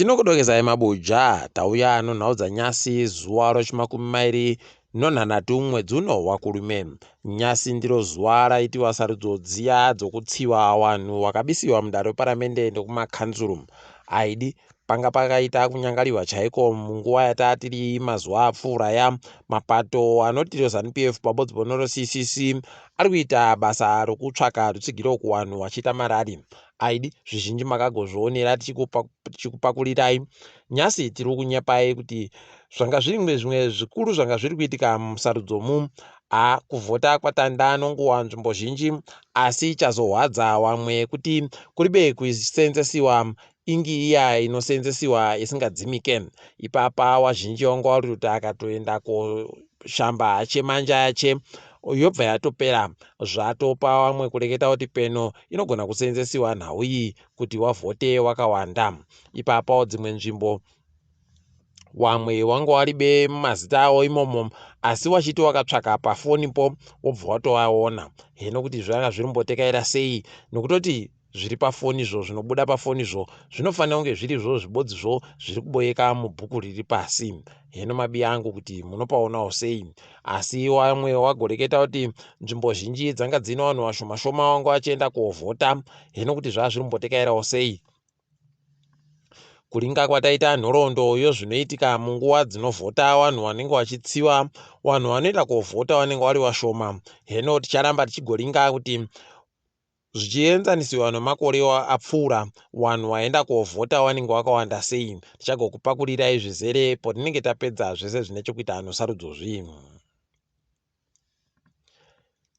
Tinokudokezai mabuja, tauya nonhau dzanyasi zuva rochimakumi mairi nonhanhatu mwedzi uno waKurume. Nyasi ndiro zuva raitiwa sarudzo dziya dzokutsiva wanhu wakabisiwa mudare reparamende nekumakanzuru. Aidi panga pakaita kunyangariwa chaiko munguva yataa tiri mazuva apfuura ya mapato anoti reZanu-PF pabodzi ponoro CCC ari kuita basa rokutsvaka rutsigiro kuwanhu wachiita marari. Aidi zvizhinji makagozvionera tichikupakurirai. Nyasi tiri kunyepai kuti zvanga zviri zvimwe zvikuru zvanga zviri kuitika musarudzo mu a kuvhota kwatanda nonguva nzvimbo zhinji asi chazohwadza wamwe kuti kuribe kuseenzesiwa ingi iya inoseenzesiwa isingadzimike. Ipapa wazhinji wanga wari kuti akatoenda koshamba hache manja yache yobva yatopera. Zvatopa vamwe kureketa kuti peno inogona kuseenzesiwa nhau iyi kuti wavhote wakawanda. Ipapawo dzimwe nzvimbo wamwe wanga waribe mazita avo imomo asi wachiti wakatsvaka pafonipo wobva watovaona. Heno kuti zvanga zviri mbotekaira sei nokutoti zviri pafonizvo zvinobuda pafonizvo zvinofanira kunge zvirizvo zvibodzizvo zviri kuboyeka mubhuku riri pasi. Heno mabiya angu kuti munopaonawo sei. Asi wamwe wagoreketa kuti nzvimbo zhinji dzanga dzine vanhu vashoma-shoma vanga vachienda kovhota. Heno kuti zvava zviri kumbotekairawo sei. Kuringa kwataita nhoroondo yozvinoitika munguva dzinovhota vanhu vanenge vachitsiva vanhu vanoenda kovhota vanenge vari vashoma. Heno ticharamba tichigoringa kuti zvichienzanisiwa nemakore apfuura vanhu vaenda kovhota vanenge vakawanda sei. Tichagokupakurirai zvizere potinenge tapedza zvese zvine chekuita nosarudzo zvi.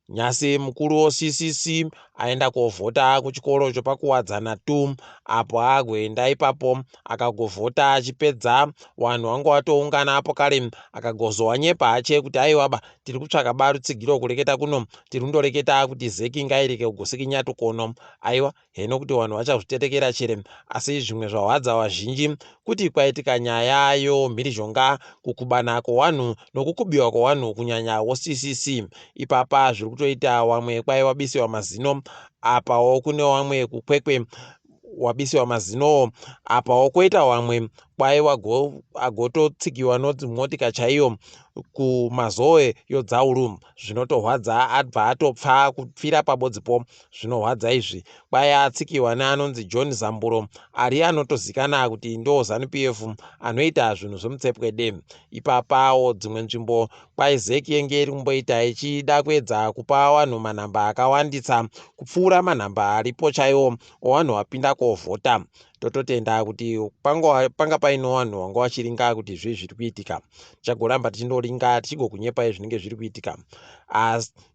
Nyasi mukuru weCCC aenda kovhota kuchikoro chopaKuwadzana 2 apo agoenda ipapo akagovhota achipedza vanhu vanga vatoungana apo kare akagozowanyepa hache kuti aiwaba tiri kutsvaka ba rutsigiro kureketa kuno tiri kundoreketa kuti zeki ngaireke kugosikinya tukono. Aiwa heno kuti vanhu vachazvitetekera chere asi zvimwe zvahwadza vazhinji kuti kwaitika nyaya yomhirizhonga kukubana kwevanhu nokukubiwa kwevanhu kunyanya woCCC. Ipapa zviri kutoita wamwe kwai wabisiwa mazino apawo kune wamwe kuKwekwe wabisiwa mazinowo apawo kwoita wamwe kwai agototsikiwa nomotika chaiyo kuMazowe yodzauru. Zvinotohwadza abva atopfa kupfira pabodzipo. Zvinohwadza izvi. Kwai atsikiwa neanonzi John Zamburo ari anotozikana kuti ndo ZANU-PF anoita zvinhu zvemutsepwede. Ipapawo dzimwe nzvimbo kwai ZEC yenge iri kumboita ichida kuedza kupa vanhu manhamba akawandisa kupfuura manhamba aripo chaiwo owanhu wapinda kovhota. Tototenda kuti panga paine vanhu vanga vachiringa kuti zvii zviri kuitika. Tichagoramba tichindoringa tichigokunyepai zvinenge zviri kuitika.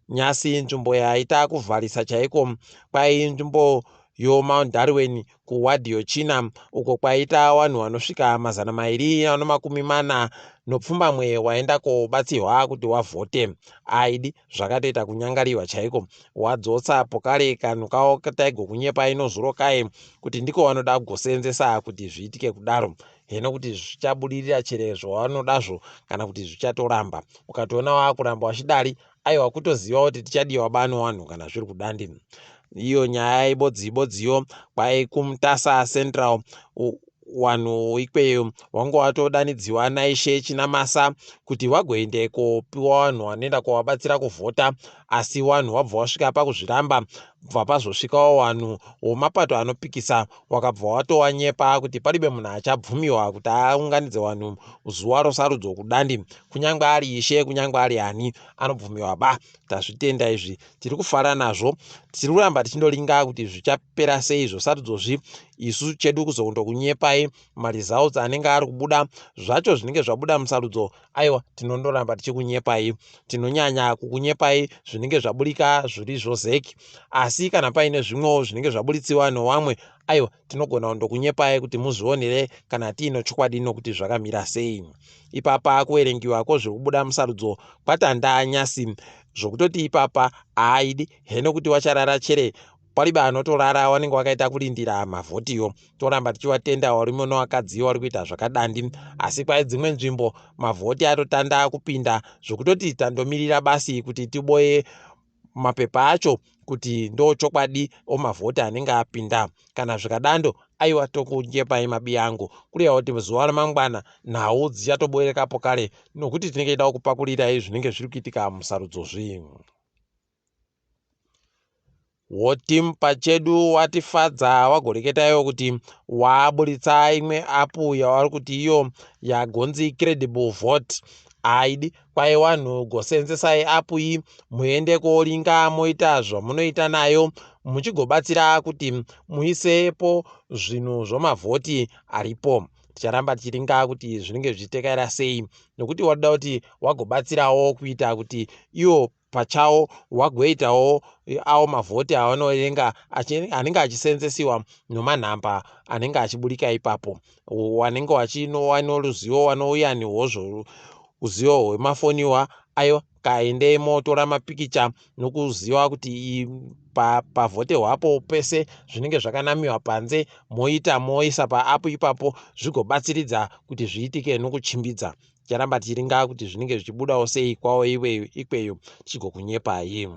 Nyasi nzvimbo yaita kuvharisa chaiko kwai nzvimbo yoMount Darwin kuwadhi yochina uko kwaita vanhu vanosvika 247 waenda kobatsirwa kuti wavhote. Aidi zvakatoita kunyangariwa chaiko. Wadzotsa pokare kanhu kawo taigokunyepai nozuro kaye kuti ndiko vanoda kugoseenzesa kuti zviitike kudaro. Heno kuti zvichabudirira chere zvavanodazvo kana kuti zvichatoramba. Ukatoona wakuramba wachidari aiwa kutoziva kuti tichadiwa bano vanhu kana zviri kudandi. Iyo nyaya ibodzi ibodziyo kwai kuMutasa Central vanhu ikweyo wanga watodanidziwa naIshe Chinamasa kuti vagoende kopiwa vanhu vanoenda kovabatsira kuvhota asi vanhu vabva vasvika pakuzviramba bva pazosvikawo vanhu vomapato anopikisa wakabva watowanyepa kuti paribe munhu achabvumiwa kuti aunganidze vanhu zuva rosarudzo kudandi kunyange ari ishe kunyange ari ani anobvumiwa ba. Tazvitenda izvi, tiri kufara nazvo, tiri kuramba tichindoringa kuti zvichapera sei zvosarudzozvi. Isu chedu kuzondokunyepai maresults anenge ari kubuda zvacho zvinenge zvabuda musarudzo. Aiwa tinondoramba tichikunyepai, tinonyanya kukunyepai zvinenge zvaburika zviri zvoZEC, asi kana paine zvimwewo zvinenge zvaburitsiwa nowamwe aiwa tinogona kundokunyepai kuti muzvionere kana tiine chokwadi nokuti zvakamira sei. Ipapa kuverengiwa kwozviri kubuda musarudzo kwatanda nyasi zvokutoti ipapa haaidi heno kuti wacharara chere paribe anotorara wanenge wakaita kurindira mavhotiyo. Toramba tichivatenda varume nevakadzi vari kuita zvakadandi asi kwai dzimwe nzvimbo mavhoti atotanda kupinda zvokutoti tandomirira basi kuti tiboye mapepa acho kuti ndo chokwadi omavhoti anenge apinda. Kana zvikadando aiwa tokunyepai mabiyangu, kureva kuti zuva ramangwana nhau dzichatoboerekapo kare nokuti tinenge tichida kukupakurirai zvinenge zviri kuitika musarudzo zvi. Wotim pachedu watifadza wagoreketa iwo kuti waburitsa imwe apu yavari kuti iyo yagonzi Credible Vote ID. Kwai wanhu gosenzesai apu iyi muende koringa moita zvamunoita nayo muchigobatsira kuti muisepo zvinhu zvomavhoti aripo. Ticharamba tichiringa kuti zvinenge zvichitekaira sei nokuti wadoda kuti wagobatsirawo kuita kuti iwo pachawo wagoitawo awo mavhoti awanoverenga anenge achisenzesiwa nomanhamba anenge achiburika ipapo. Wanenge wachinowana ruzivo wanouya nehozvo uzivo hwemafoniwa ayo kaende motora mapikicha nokuziva kuti pavhote hwapo pese zvinenge zvakanamiwa panze moita moisa paapu ipapo zvigobatsiridza kuti zviitike nokuchimbidza. Ticharamba tichiringa kuti zvinenge zvichibudawo sei kwawo iweyo ikweyo tichigokunyepai.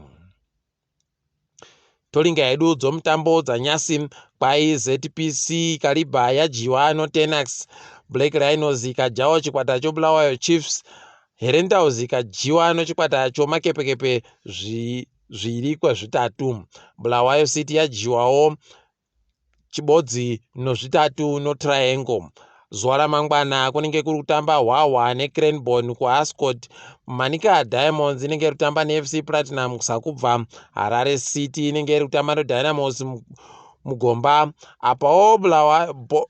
Toringa hedu dzomutambo dzanyasi kwai ZPC Kariba yadyiwa noTenax, Black Rhinos ikadyawo chikwata choBulawayo Chiefs, Herentals ikadyiwa nochikwata choMakepekepe zviviri kwezvitatu. Bulawayo City yadyiwawo chibodzi nozvitatu noTriangle. Zuva ramangwana kunenge kuri kutamba Hwahwa neCranborne kuAscot. Manica Diamonds inenge iri kutamba neFC Platinum kusakubva. Harare City inenge iri kutamba noDynamos mugomba. Apawo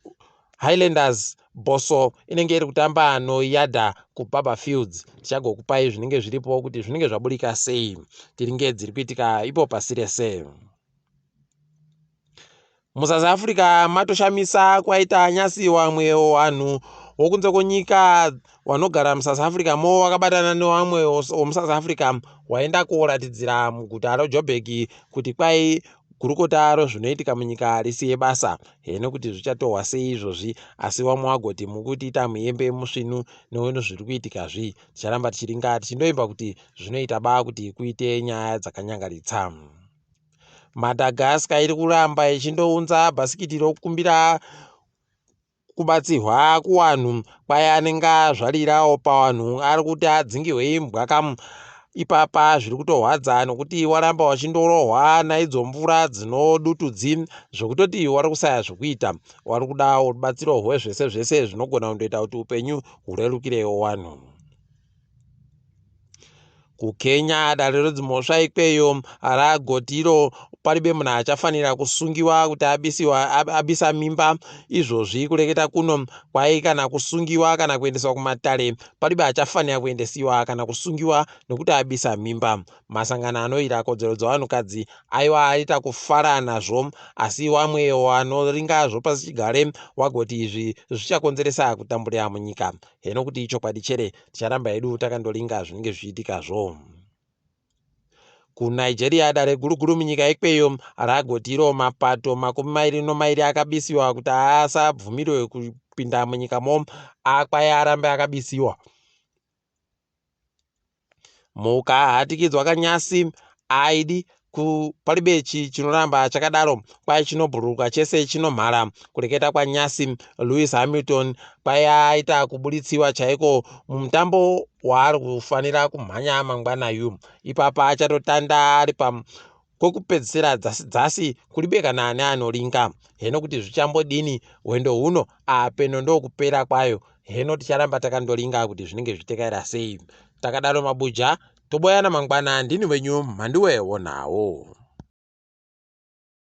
Highlanders Bosso inenge iri kutamba noYada kuBaba Fields. Tichagokupai zvinenge zviripo kuti zvinenge zvaburika sei. Tiringe dziri kuitika ipo pasi rese. MuSouth Africa matoshamisa kwaita nyasi wamwe vanhu wokunze kwenyika vanogara muSouth Africa mo vakabatana nevamwe vomuSouth Africa waenda koratidzira muguta reJoburg kuti kwai gurukota rezvinoitika munyika risiye basa. Heno kuti zvichatohwa sei izvozvi, asi vamwe vagoti mukutiita muyembe musvinu nezviri kuitika zvi. Ticharamba tichiringa tichindoimba kuti zvinoita ba kuti kuite nyaya dzakanyangaritsa. Madagascar iri kuramba ichindounza bhasikiti rokukumbira kubatsirwa kuvanhu kwai anenge azvarirawo pavanhu ari kuti adzingirwe imbwa kamu ipapa zviri kutorwadza nokuti waramba wachindorohwa naidzo mvura dzinodutudzi zvekutoti wari kusaya zvekuita wari kuda rubatsiro rwezvese zvese zvinogona kundoita kuti upenyu hurerukirewo vanhu. KuKenya dare redzimhosva ikweyo ragotiro paribe munhu achafanira kusungiwa kuti abisiwa abisa mimba izvozvi kureketa kuno kwai kana kusungiwa kana kuendeswa kumatare paribe achafanira kuendesiwa kana kusungiwa nokuti abisa mimba. Masangano anoira kodzero dzevanhukadzi aiwa aita kufara nazvo asi wamwe wanoringa zvopasichigare wagoti izvi zvichakonzeresa kutamburira munyika. Heno kuti ichokwadi chere ticharamba hedu takandoringa zvinenge zvichiitikazvo. KuNigeria dare guru guru munyika ikweyo ragoti iro mapato 22 akabisiwa kuti asabvumirwe kupinda munyikamo akwai arambe akabisiwa. Muka hatikidzwa kanyasi aidi paribe chinoramba chakadaro kwai chinobhururuka chese chinomhara. Kureketa kwanyasi Lewis Hamilton kwai aita kuburitsiwa chaiko mumutambo waari kufanira kumhanya mangwanayu. Ipapa achatotanda ari pa kwekupedzisira dzasi dzasi kuribe kana ane anoringa. Heno kuti zvichambodini hwendo huno apeno ndokupera kwayo. Heno ticharamba takandoringa kuti zvinenge zvichitekaira sei. Takadaro mabuja toboyana mangwana ndini wenyu Mhanduwe wonawo.